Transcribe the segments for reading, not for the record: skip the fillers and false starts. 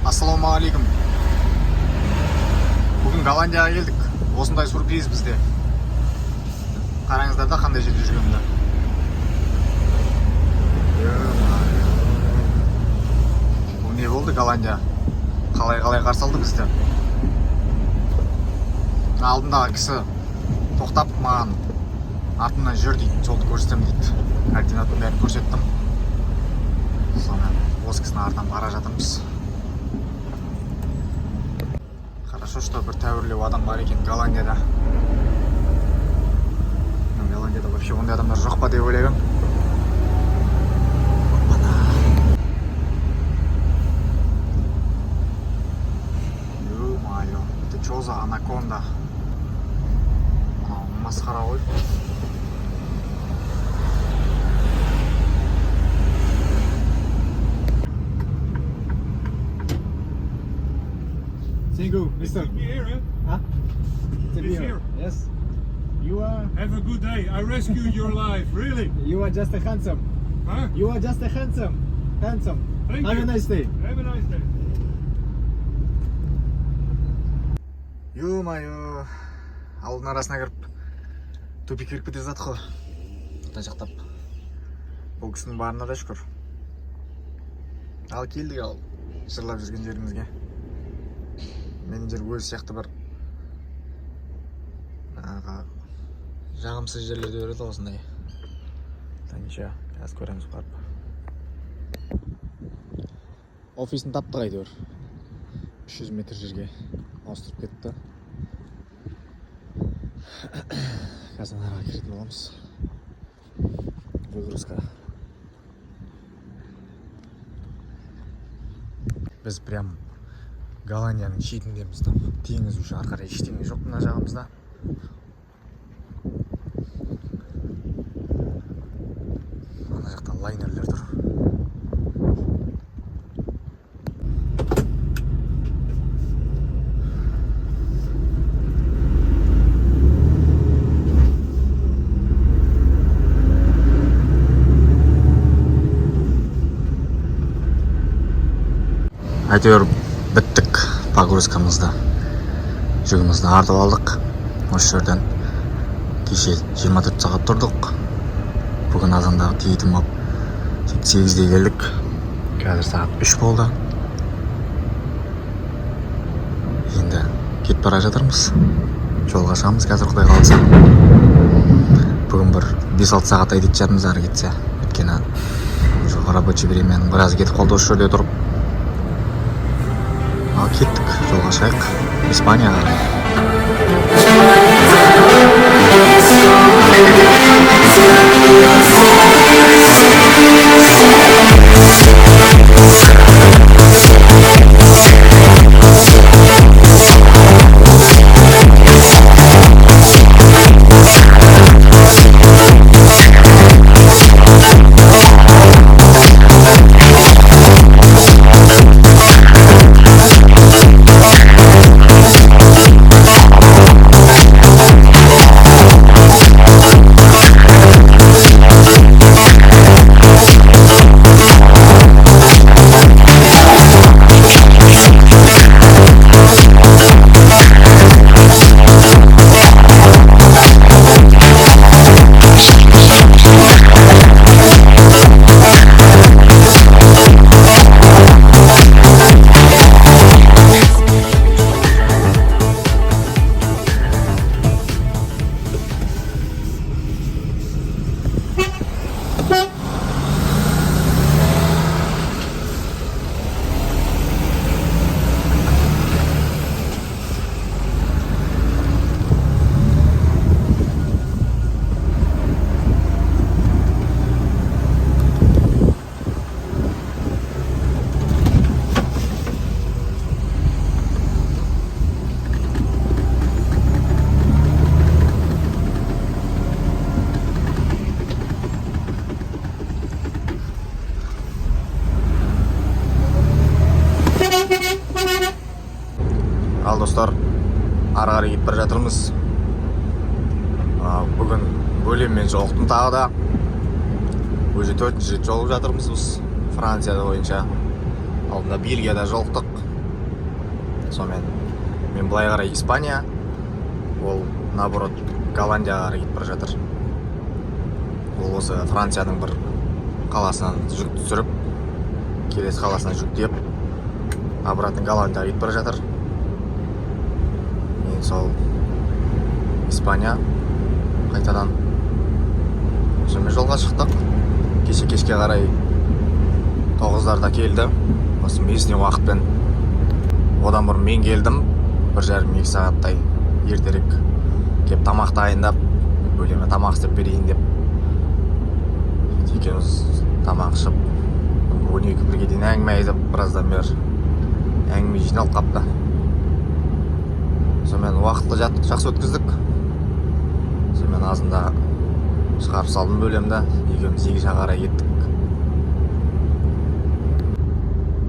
Ассалаумағалейкум! Бүгін Голландияға келдік. Осындай сюрприз бізде. Қараңыздар да, қандай жерде жүргенімді. Ё-моё. Бұл не болды? Голландия қалай, қалай қарсы алды бізді? Алдындағы кісі тоқтап, маған «Артымнан жүр» дейді, жолды көрсетемін дейді. Координатын бәрін көрсеттім. Сонымен осы кісінің артынан бара жатырмыз. Хорошо, что бір тәуірлеу адам бар екен Голландияда. Ну, Голландияда вообще ондай адамдар жоқ па деп ойлап едім. Опана. Ё-моё, это чё за анаконда? Мынау масқара ғой. Thank you, mister. Here, huh? Huh? It's here. Yes. You are Have a good day. I rescued your life, really. You are just a handsome. Huh? You are just a handsome. Handsome. Thank Have you. A nice day. Have a nice day. Ё-моё. Ауылдың арасына кіріп, тупик кіріп кете жатық қой. Құдай сақтап. Бұл кісінің барына да шүкір. Ал келдік, ал жырлап жүрген жерімізге. Менеджер өзі сияқты бір жаңағы жағымсыз жерлерде береді ғой осындай. Да ничего, қазір көреміз барып. Офисін таптық әйтеуір. 300 метр жерге ауыстырып кетті. Қазір анаға кіретін боламыз. Выгрузка. Біз прям Голландияның шетіндеміз там. Теңіз, уже ары қарай ештеңе жоқ мына жағымызда. Ана жақта лайнерлер тұр. Әйтеуір біттік погрузкамызды, жүгімізді артып алдық осы жерден. Кеше 24 сағат тұрдық. Бүгін азандағы тиетін болып, сөйтіп 8-де келдік. Қазір сағат 3 болды. Енді кетіп бара жатырмыз, жолға шығамыз қазір, құдай қаласа. Бүгін бір 5-6 сағат айдайтын шығармыз ары кетсе, өйткені уже рабочий времяның біразы кетіп қалды осы жерде тұрып. Ал кеттік, жолға шығайық Испанияға қарай. Ал достар, ары қарай кетіп бара жатырмыз. Бүгін бөлеммен жолықтым тағы да. Уже төртінші рет жолығып жатырмыз біз Францияда бойынша. Алдында Бельгияда жолықтық. Сонымен мен былай қарай Испания, ол наоборот Голландияға қарай кетіп бара жатыр. Ол осы Францияның бір қаласынан жүк түсіріп, келесі қаласына жүктеп, обратно Голландияға кетіп бара жатыр. Мен сол Испания қайтадан. Сонымен жолға шықтық. Кеше кешке қарай 9-дарда келді осы местный уақытпен. Одан бұрын мен келдім 1,5-2 сағаттай ертерек келіп, тамақ дайындап, бөлеме тамақ істеп берейін деп. Сөйтіп екеуміз тамақ ішіп, 12-1-ге дейін әңгіме айтып, біраздан бері әңгіме жиналып қапты. Сонымен уақытты жақсы өткіздік. Сонымен азында шығарып салдым бөлемді, екеуміз екі жаққа қарай кеттік.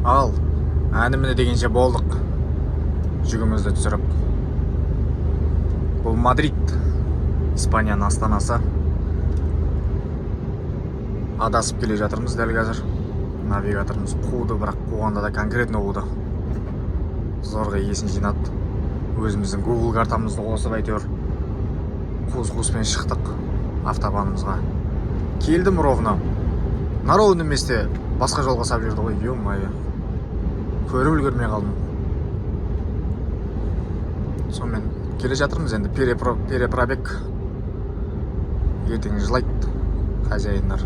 Ал әні міне дегенше болдық жүгімізді түсіріп. Бұл Мадрид, Испанияның астанасы. Адасып келе жатырмыз дәл қазір. Навигаторымыз қуды, бірақ қуғанда да конкретно қуды. Зорға есін жинады. Өзіміздің Google картамызды қосып, әйтеуір қуыс қуыспен шықтық автобанымызға. Келдім ровно на ровном месте басқа жолға салып жіберді ғой. Ё-моё, көріп үлгермей қалдым. Сонымен келе жатырмыз енді перепробег. Ертең жылайды хозяиндар,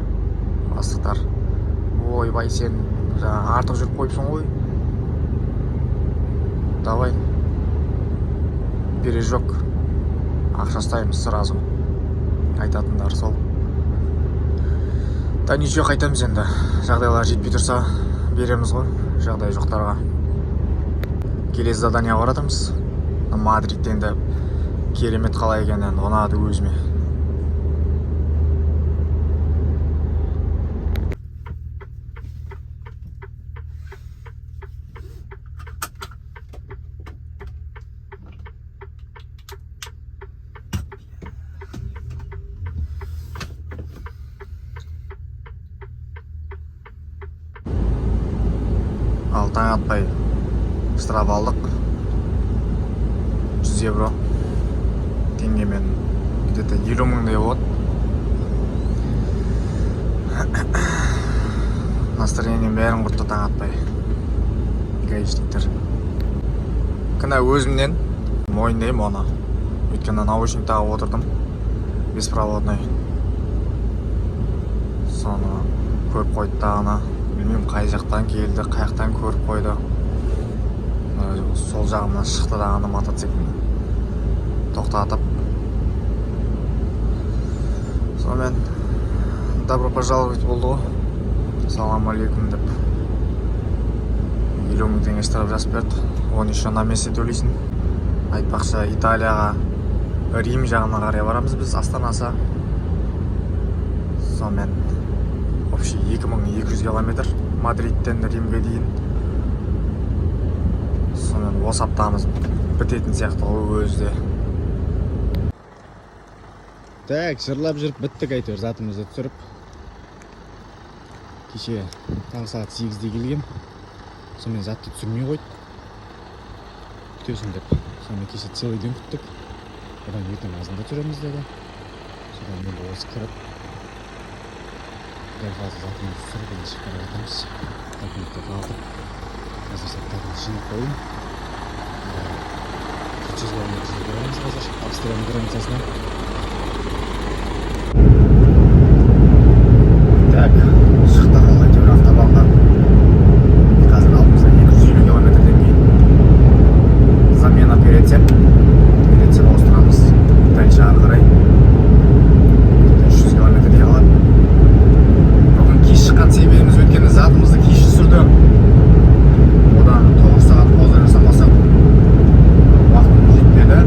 бастықтар: «Ойбай, сен жаңағы артық жүріп қойыпсың ғой, давай пережог, ақша ұстаймыз сразу», — айтатындары сол. Да ничего, қайтамыз енді, жағдайлары жетпей тұрса, береміз ғой жағдай жоқтарға. Келесі задание ға баратырмыз. Мадрид енді керемет қала екен, енді ұнады өзіме. Ал таң атпай штраф алдық, 100 евро, теңгемен где-то 50 мыңдай болады. Настроение бәрін құртты таң атпай гаишниктер. Кінә өзімнен, мойындаймын оны, өйткені наушник тағып отырдым беспроводной. Соны көріп қойды дағыны, білмеймін, қай жақтан келді, қай жақтан көріп қойды. Мына сол жағымнан шықты дағыны мотоциклін тоқтатып. Сонымен добро пожаловать болды ғой, салам алейкум деп 50 мың теңге штраф жазып берді. Оны еще на месте төлейсің. Айтпақшы, Италияға, Рим жағына қарай барамыз біз, астанасы. Сонымен общий 2200 километр Мадридтен Римге дейін. Сонымен осы аптамыз бітетін сияқты ғой өзі де. Так, жырлап жүріп біттік әйтеуір затымызды түсіріп. Кеше таңғы сағат 8-де келгем. Сонымен затты түсірмей қойды, күтесің деп. Сонымен кеше целый день күттік. Одан ертең азанда түсіреміз деді. Содан енді осы кіріп, дәл қазір затымызды түсіріп, енді шығып бара жатырмыз. Документтерді алдық. Қазір заттарымызды жинап қойдым. 400 километр жерге барамыз қазір, Австрияның границасына. Так, шықтық ал әйтеуір автобанға. Қазір алдымызда 250 километрден кейін замена прицеп. Прицеп ауыстырамыз. Дальше ары қарай где-то 300 километрдей қалады. Бүгін кеш шыққан себебіміз, өйткені затымызды кеш түсірді. Одан 9 сағат пауза жасамасақ, уақытымыз жетпеді.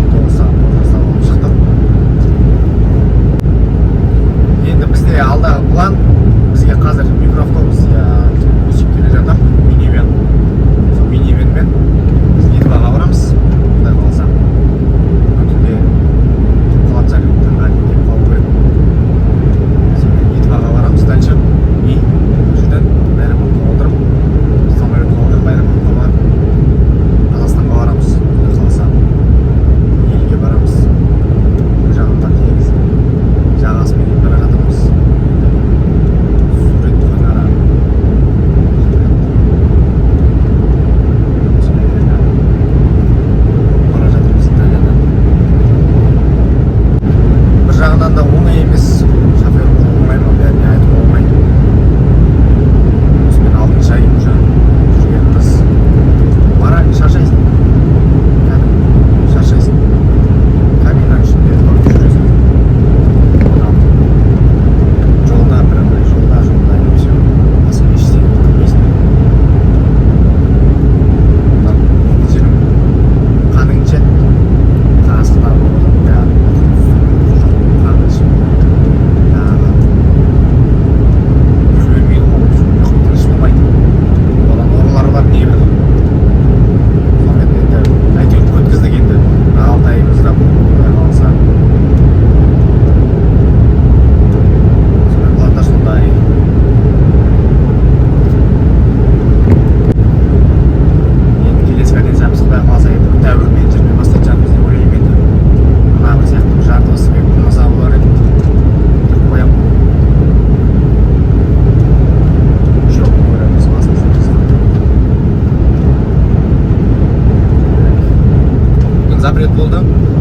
9 сағат пауза жасап алып шықтық. Запрет болды.